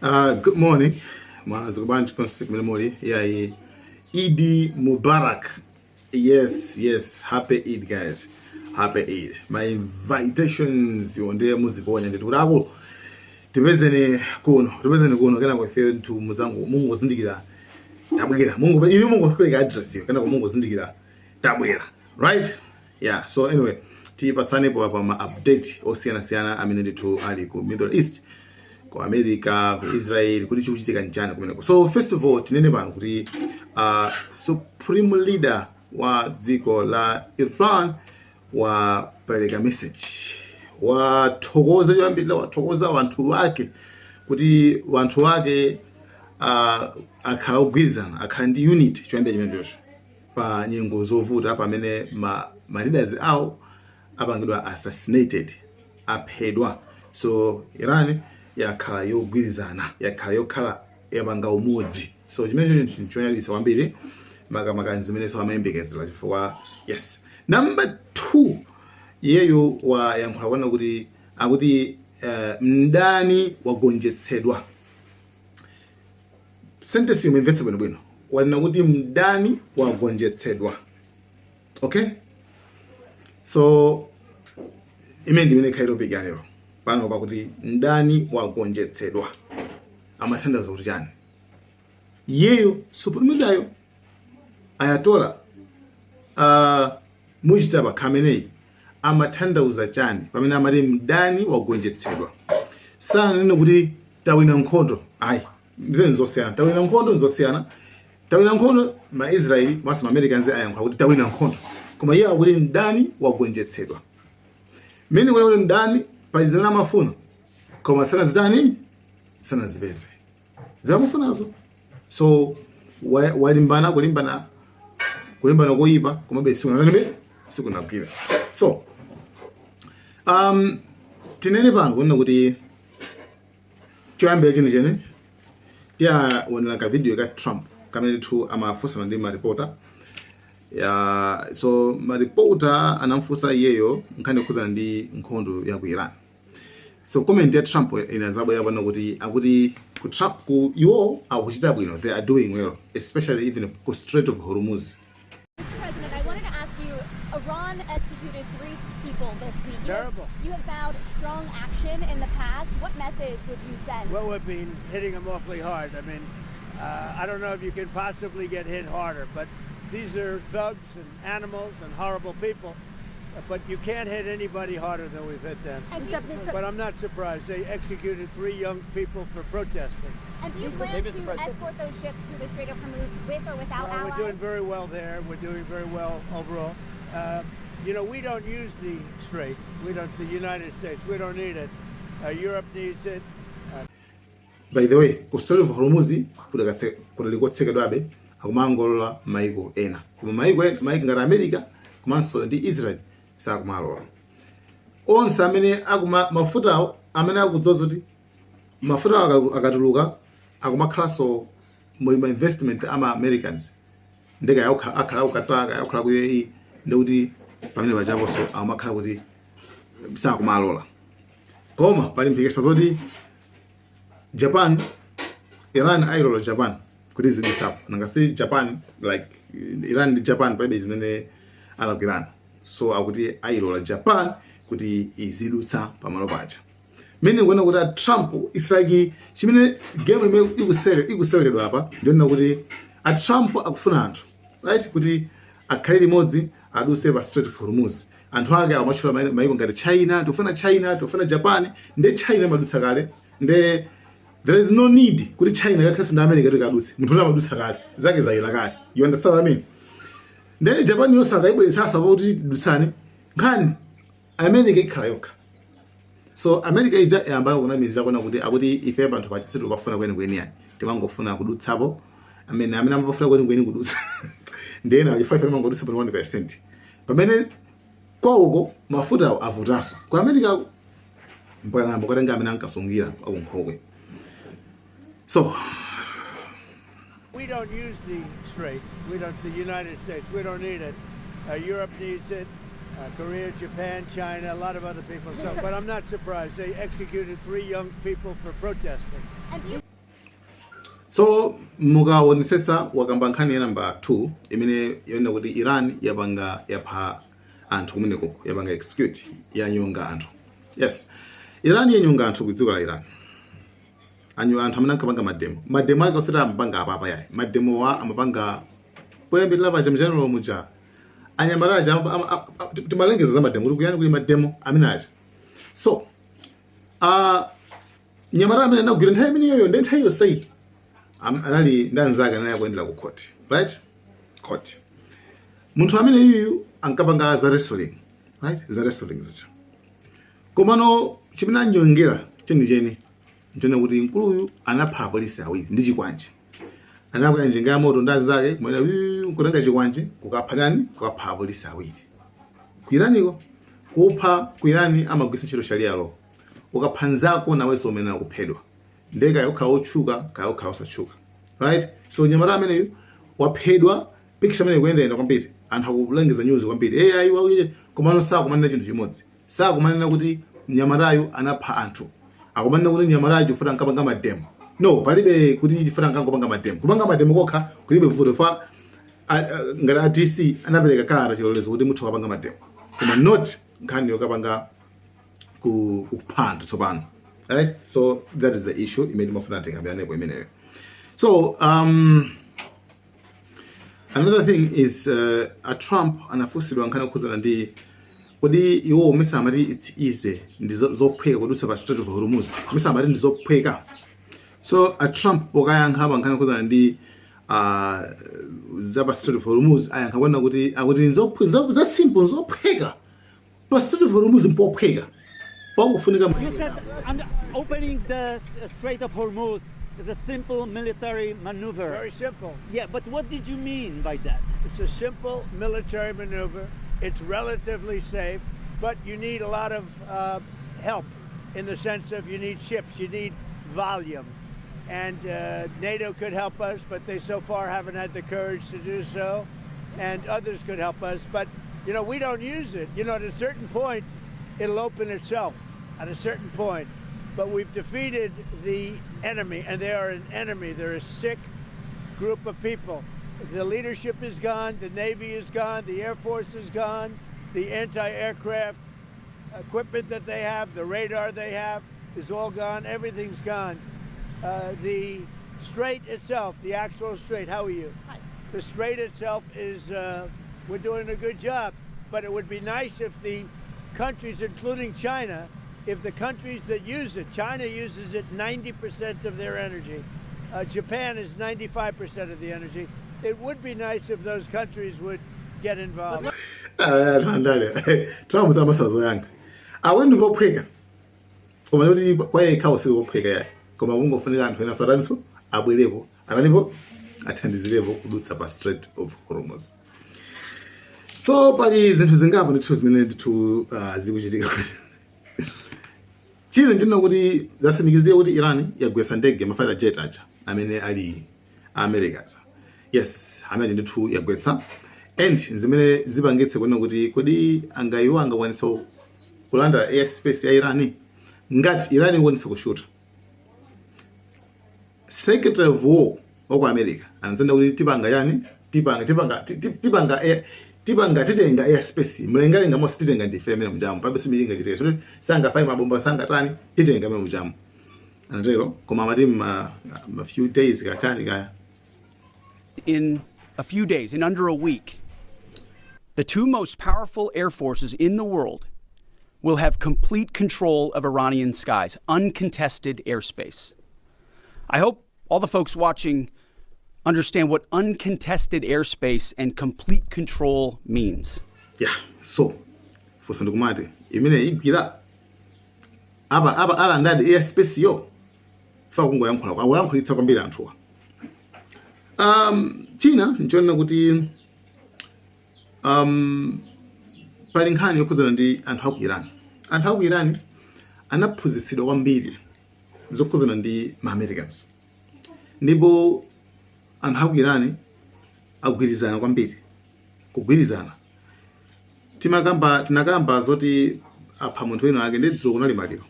Good morning, mwadzuka bwanji konse kumene muli? Yayi, Eid Mubarak. Yes, happy Eid, guys, happy Eid. My invitations iwo ndiye muziponya nditi kuti akulu, tipezeni kuno, tipezeni kuno, kenako ife nthu muzangu mungozindikira tabwera. Mungu inu mungopereka address iyo, kenako mungozindikira tabwera, right? Yeah, so anyway, tipatsanepo apa ma update osiyanasiyana amene ndithu ali ku Middle East, ku America, ku Israel, kuti chikuchitika nchani kumeneko. So first of all, tinene pano kuti supreme leader wa dziko la Iran wapereka message, wathokoza. Choyambirira, wathokoza wanthu wake kuti wanthu wake akhala ogwirizana, akhala ndi unity. Choyambira chimenecho, pa nyengo zovuta pamene ma leaders awo apangidwa assassinated, aphedwa. So Iran yakhala yogwirizana, yakhala yokhala yapanga umodzi. So chimenecho nchonyaditsa kwambiri, makamaka zimenenso amayembekezera chifukwa, yes. Number two, iyeyo wayankhula kuona kuti akuti mdani wagonjetsedwa. Sentence yomwe imvetse bwinobwino, wanena kuti mdani wagonjetsedwa, okay? So imene ndimene ikhale topic ya lero pano, pakuti mdani wagonjetsedwa amatanthauza kuti chani? Iyeyo supreme leader Ayatollah Mujtaba Khamenei amatanthauza chani pamene amati mdani wagonjetsedwa? Sananene kuti tawina nkhondo, ayi, zimene nzosiyana. Tawina nkhondo nzosiyana. Tawina nkhondo, ma Israeli komanso ma Americans ayankhula kuti tawina nkhondo, koma iye akuti mdani wagonjetsedwa, mmene kuona kuti mdani pali zimene amafuna koma sanazitani, sanazipeze zamufunazo. So walimbana, kulimbana, kulimbana koyipa, komabe sikunatanibe, sikunagwira. So tinene pano kunena kuti choyambira chenicheni, tiyaonera ka video ka Trump kamene tu amafunsana ndi ma reporter ya. So ma reporter anamfunsa iyeyo nkhani yokhuzana ndi nkhondo ya ku Iran. So comment ya Trump inazabwera pano kuti akuti ku Trump ku iwo akuchita bwino, they are doing well, especially even ku Strait of Hormuz. Mr. President, I wanted to ask you, Iran executed three people this week. Terrible. You have vowed strong action in the past. What message would you send? Well, we've been hitting them awfully hard. I mean, I don't know if you can possibly get hit harder, but these are thugs and animals and horrible people. But you can't hit anybody harder than we've hit them. And do you, But I'm not surprised. They executed three young people for protesting. And do you plan Maybe, to Mr. President. Escort those ships through the Strait of Hormuz with or without Well, allies? we're doing very well there. We're doing very well overall. We don't use the strait. We don't, the United States, we don't need it. Europe needs it. By the way, ku Strait of Hormuz kudali kotsekedwabe, akumangolola maiko ena, koma maiko ena, maiko ngati America komanso ndi Israel, sakumalola. Onse amene akuma mafutawo, amene akudzoza kuti mafutawo akatuluka akumakhalanso muli ma investment ama Americans, ndeka akhala ku Qatar, akhala ku UAE, ndikuti pamene pachaponso akumakhala kuti sakumalola. Koma pali mphikesa zoti Japan, Iran ayilola Japan kuti zidutsapo. Nanga si Japan, like Iran ndi Japan palibe zimene alakwirana, so akuti ayilola Japan kuti izidutsa pamalo paja. Mmene kuona kuti a Trump, it's like chimene game imene ikuseweredwa apa, ndionena kuti a Trump akufuna anthu, right, kuti akhale limodzi, aduse pa Strait of Hormuz. Anthu ake amatchula maiko ngati China, tikufuna China, tikufuna Japan. Nde China imadutsa kale, nde there is no need kuti China kakhalenso ndi America kuti kadutse. Munthu uli amadutsa kale, zake zayila kale, you understand what I mean? Then Japan yonse akayibweretsanso kuti dutsani, nkhani America ikhala yokha. So America ija yamba kunamizira kuona kuti akuti ife panthu pacha sitikufuna kwenikweni yani, timangofuna kudutsapo. Amene amafuna kwenikweni kudutsa ndena achifukwa ife timangodutsa pa 1%, pamene kwauko mafutawo avutanso ku America, mpaka kukatenga amene ankasungira akunkhokwe. So We don't use the strait. We don't, the United States, we don't need it. Europe needs it. Korea, Japan, China, a lot of other people. So, but I'm not surprised. They executed three young people for protesting. And do you So mukaonesesa, wakamba nkhani ya number 2 imene yonena kuti Iran yapanga, yapha anthu kumeneko, yapanga execute, yanyonga anthu. Yes, Iran yanyonga anthu ku dziko la Iran. Anyu anthu amene ankapanga mademo, mademo ake osati amapanga apapa yayi, mademo wa amapanga poyambirira paja mchanelo muja, anyamata aja timalengeza za mademo kuti kuyani kuli mademo amene aja. So nyamata amene anagwira nthawi imeneyoyo ndi nthawi yonseyi anali ndi anzake, anali akuyendera ku court, right? Court. Munthu amene yuyu ankapanga za wrestling, right? Za wrestling zija. Komano chimene anyongera chenicheni nchone kuti mkuluyu anapha apolisi awiri ndi chikwanje. Anakwera njinga ya moto ndi anzake kumene kutenga chikwanje kukapha chani? Kukapha apolisi awiri ku Iraniko. Kupha ku Irani amagwiritsa ntchito Sharia law. Ukapha nzako, nawenso umene akuphedwa, ndiye kaya ukhala otchuka, kaya ukhala osatchuka, right? So nyamata ameneyu waphedwa. Picture amene ikuyendayenda kwambiri, anthu akulengeza news kwambiri, hey, ayi wakuye. Komano sakumanena chinthu chimodzi, sakumanena kuti mnyamatayu anapha anthu. Akumanena kuti mnyamatayu chifukwa ankapanga mademo. No, palibe kuti chifukwa ankangopanga mademo. Kupanga mademo kokha kulibe vuto fa ngati a DC anapereka kalata, chilolezo kuti mutha kupanga mademo, koma not nkhani yokapanga kupha anthu tsopano, right? So that is the issue imene timafuna tikambiyanepo imeneyo. So another thing is a Trump anafunsidwa nkhani yokhudzana ndi kodi iwo mesa amati it's easy, ndi zophweka kudutsa pa Strait of Hormuz? Mesa amati ndi zophweka? So a Trump pokayankha pa nkhani yokhudzana ndi za pa Strait of Hormuz, ayankha kuona kuti akuti za simple, nzophweka. Pa Strait of Hormuz mpophweka, pakufunika You said opening the Strait of Hormuz is a simple military maneuver. Very simple. Yeah, but what did you mean by that? It's a simple military maneuver. It's relatively safe, but you need a lot of help in the sense of you need ships, you need volume. And NATO could help us, but they so far haven't had the courage to do so. And others could help us, but we don't use it. At a certain point, it'll open itself at a certain point. But we've defeated the enemy, and they are an enemy. They're a sick group of people. The leadership is gone, the Navy is gone, the Air Force is gone, the anti aircraft equipment that they have, the radar they have is all gone. Everything's gone. The strait itself, the actual strait, how are you? Hi. The strait itself is, we're doing a good job, but it would be nice if the countries, including China, if the countries that use it, China uses it 90% of their energy. Japan is 95% of the energy. It would be nice if those countries would get involved. Andale Trump samasazoyankha awe ndi pophweka, koma kuti kwa yekha sili pophweka yayi, koma kungofunika anthu ena sataninso abwerepo, atanipo, athandizirepo kudutsa pa Strait of Hormuz. So pali zinthu zingapo ndithu zimene ndithu zikuchitika. Chino ndina kuti zatsimikizira kuti Iran yagwetsa ndege, ma fighter jet aja amene ali Americas. Yes, amene ndithu yagwetsa, and zimene zipangitse kuona kuti kodi angayiwo angakwanitsa kulanda airspace ya Iran ngati Iran ikwanitsa kushuta. Secretary of War wa ku America anadzenda kuti tipanga yani, tipanga titenga airspace mlengalenga monse, titenga ndife amene mujamu, palibe similinga chiteka so sangafai mabomba, sangatani, titenga amene mujamu, anatero. Koma amati ma few days kachani kaya. In a few days, in under a week, the two most powerful air forces in the world will have complete control of Iranian skies, uncontested airspace. I hope all the folks watching understand what uncontested airspace and complete control means. Yeah, so funso ndikumati imene igwira apa alandadi airspace yo fa kungoyankhula, akuyankhulitsa kwambiri anthuwa. China nchonena kuti pali nkhani yokhudzana ndi anthu aku Iran. Anthu aku Iran anaphunzitsidwa kwambiri zokhudzana ndi ma Americans, ndipo anthu aku Iran agwirizana kwambiri, kugwirizana. Timakamba, tinakamba zoti apha munthu wina ake ndi dzulo kunali maliro.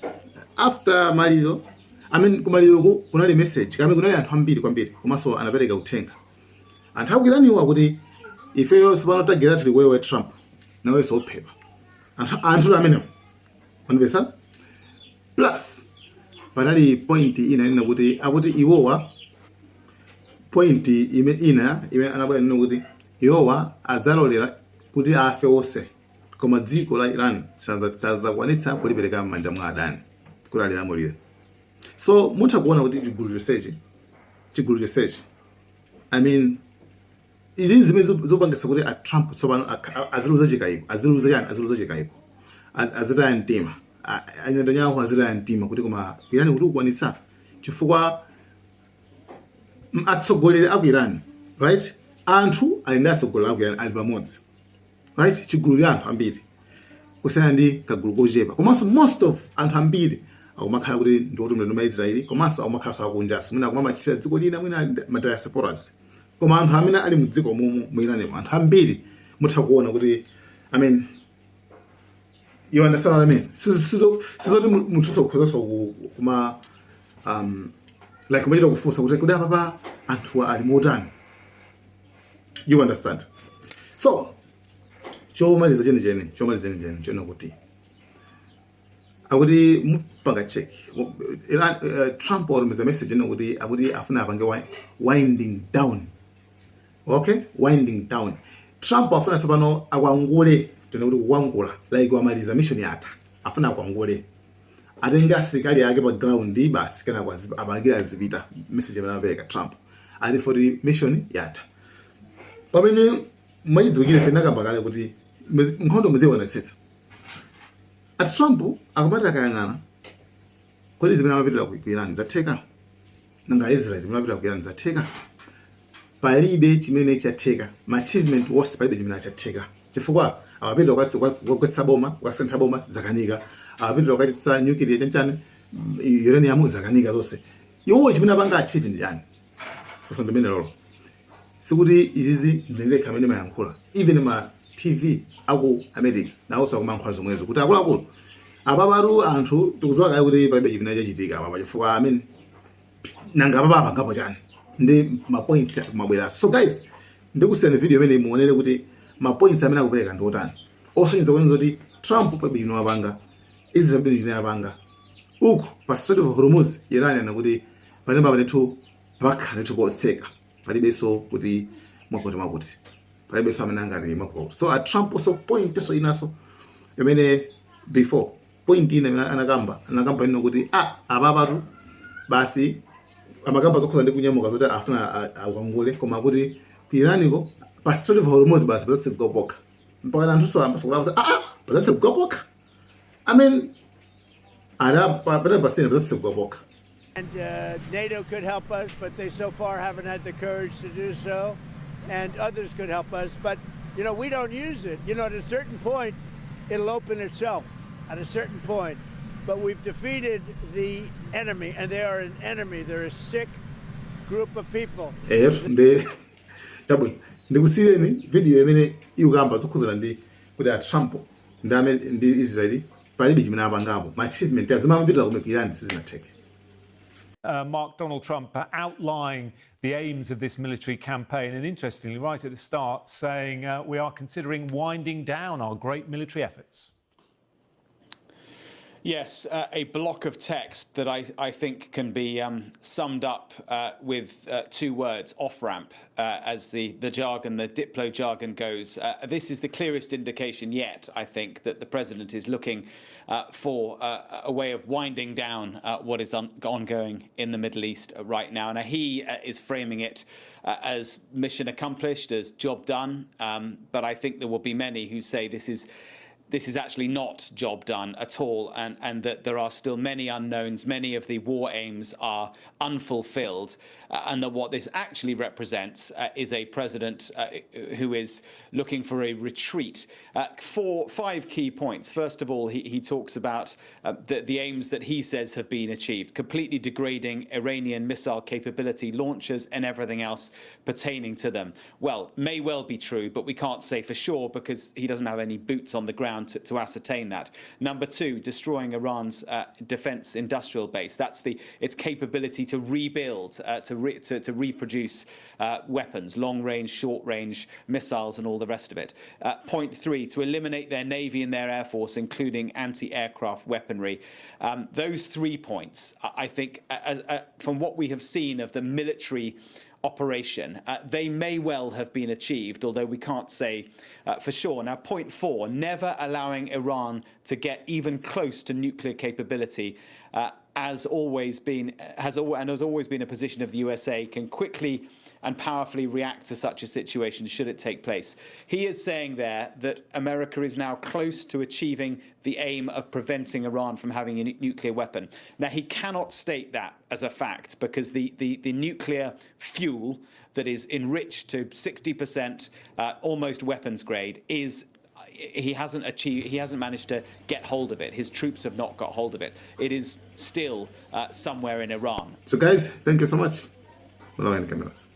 After maliro, I mean, kumaliroko kunali message kame, kunali anthu ambiri kwambiri, komanso anapereka uthenga. Anthu aku Iraniwo akuti ifeyo sipano tagera tili wewe Trump, nawenso uphedwa. Anthu amenewo, manipesa. Plus panali point ina ina kuti akuti iwowa, point ime ina ime anabwera nena kuti iwowa adzalolera kuti afe wonse, koma dziko la Iran sazakwanitsa kulipereka m'manja mwa adani kuti alilamulire. So mutha kuona kuti chigulu chonsechi, I mean, izi zimene zopangisa kuti a Trump tsopano aziluza chikayiko, aziluza chani, aziluza chikayiko, azitaya mtima. A Netanyahu azitaya mtima kuti koma Iran kuti ukwanitsa, chifukwa atsogoleri aku Iran, right, anthu ali ndi atsogoleri aku Iran ali pamodzi, right, chigulu cha anthu ambiri kusiyana ndi kagulu kochepa. Komanso most of anthu ambiri akumakhala kuti ndi otumidwa ndi Maisraeli, komanso akumakhala akunjaso, mwina akumamachitira dziko lina, mwina ali ma diasporas. Koma anthu amene ali mdziko mumu mu Iranimo, anthu ambiri mutha kuona kuti, I mean, you understand what I mean? Sizoti munthu sokhozaso kuma like kumachita kufunsa kuti kodi apapa anthuwa ali motani? You understand? So chomaliza chenicheni chona kuti akuti mupanga check Iran, Trump watumiza message ino kuti akuti afuna apange winding down. Okay, winding down. Trump afuna tsopano akwangule, tena kuti kukwangula, like wamaliza mission yatha, afuna akwangule, atenge asilikali ake pa ground basi, kenako apangire azipita. Message imene amapereka Trump ati foti mission yatha, pamene mwachidziwikire fe nakamba kale kuti nkhondo muzionetsetsa. A Trump akamati akayang'ana, kodi zimene amapitira ku Iran zatheka? Nanga Israel imene amapitira ku Iran zatheka? Palibe chimene chatheka. Ma achievement wonse palibe chimene achatheka, chifukwa amapitira kukagwetsa boma, kukasintha boma, zakanika. Amapitira kukachitsa nuclear chanchani, uranium, zakanika zonse. Iwowo chimene apanga achieve ndi chani? Funso ndimene lolo. Sikuti izizi ndilekha amene mayankhula, even ma TV aku America nawonso akumayankhula zomwezo kuti akuluakulu apapatu anthu tikudziwa kale kuti palibe chimene chachitika apapa, chifukwa amene nanga apapa apangapo chani? Ndi ma points akumabweraso. So guys, ndikusiyani video imene muonere kuti ma points amene akupereka ndi otani, osonyeza kuoneza kuti Trump palibe chimene wapanga, Israel palibe chimene yapanga uku pa Strait of Hormuz. Iran anakuti panemba ndithu pakhala ndithu potseka, palibenso kuti mwakuti mwakuti, palibenso amene angati mwakuti. So a Trump, so point so inaso imene before, point ina imene anakamba ino kuti ah, apapatu basi amakamba zokhuza ndi kunyamuka zoti afuna akwangule, koma kuti ku Iraniko pa Strait of Hormuz basi pazatseguka pokha, mpaka anthu ambasokulapa ah, pazatseguka pokha. I mean, ala pata pasene pazatseguka pokha. And NATO could help us, but they so far haven't had the courage to do so. And others could help us, but we don't use it. At a certain point, it'll open itself. At a certain point, but we've defeated the enemy, and they are an enemy. They're a sick group of people. Eh, ndi chabwino, ndikusiyeni video imene ikukamba zokhuzana ndi kuti a Trump ndi amene ndi Israeli palibe chimene apangapo, ma achievement azimamapitira kumwe ku Iran sizinatheke. Mark, Donald Trump outlying the aims of this military campaign, and interestingly, right at the start, saying we are considering winding down our great military efforts. Yes, a block of text that I think can be summed up with two words, off ramp, as the jargon, the diplo jargon goes. This is the clearest indication yet, I think, that the president is looking for a way of winding down what is ongoing in the Middle East right now. Now, he is framing it as mission accomplished, as job done. But I think there will be many who say this is actually not job done at all, and that there are still many unknowns. Many of the war aims are unfulfilled, and that what this actually represents is a president who is looking for a retreat. Four, five key points. First of all, he talks about the aims that he says have been achieved, completely degrading Iranian missile capability, launchers, and everything else pertaining to them. Well, may well be true, but we can't say for sure because he doesn't have any boots on the ground. ground to ascertain that. Number two, destroying Iran's defense industrial base. That's the its capability to rebuild, to reproduce weapons, long range, short range missiles, and all the rest of it. Point three, to eliminate their navy and their air force, including anti aircraft weaponry. Those 3 points, I think, from what we have seen of the military operation, they may well have been achieved, although we can't say for sure. Now, point four, never allowing Iran to get even close to nuclear capability, has always been has and has always been a position of the USA, can quickly and powerfully react to such a situation should it take place. He is saying there that America is now close to achieving the aim of preventing Iran from having a nuclear weapon. Now, he cannot state that as a fact because the nuclear fuel that is enriched to 60%, almost weapons grade, is he hasn't achieved, he hasn't managed to get hold of it. His troops have not got hold of it. It is still somewhere in Iran. So guys, thank you so much. Malawian Cameras.